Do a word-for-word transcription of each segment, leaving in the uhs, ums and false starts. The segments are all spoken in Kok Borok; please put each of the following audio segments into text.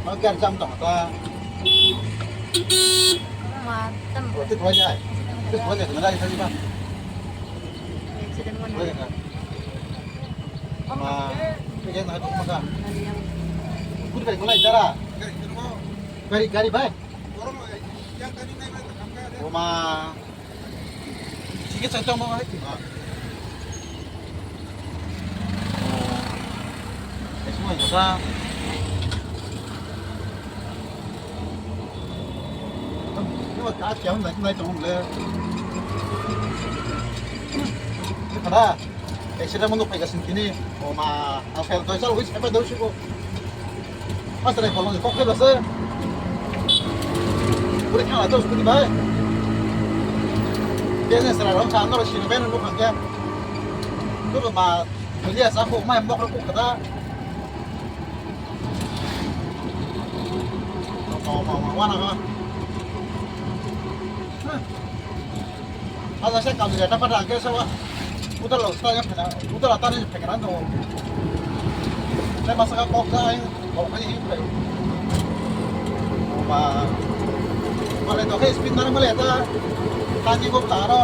Ang kaya jam tong ta. Ma, tam. Oti thoi jai. Oti thoi jai, na jai thoi ba. Accident mo na. Thoi jai. Ma, thoi jai na thoi ma ka. Kut kai ko lai dara. Gari, gari bai. O ma. Sige, sa tong mo ai. Esmo ko sa. Ni wa ka kya na na tong le. Ni kada. Accident mo nuk phai ka sing kini. O ma, a fel doi sal wis apa doi siko. Mas rai kolong kok ke basa. Puri khala to scooty bai. Business ra ram sa no sino ben nuk khang kya. Tu ma, dia sa ko mai mok ko kada. Ma ma ma wana ka. Aja se kam jeta pada ke se wa. Uta lo sta ya pada. Uta la tani phekra no. Se masa ka kok ka ai. Kok ka hi phai. Ba. Male to ke speed na male ta. Tani kok ta ro.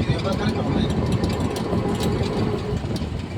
Ini ba kare to.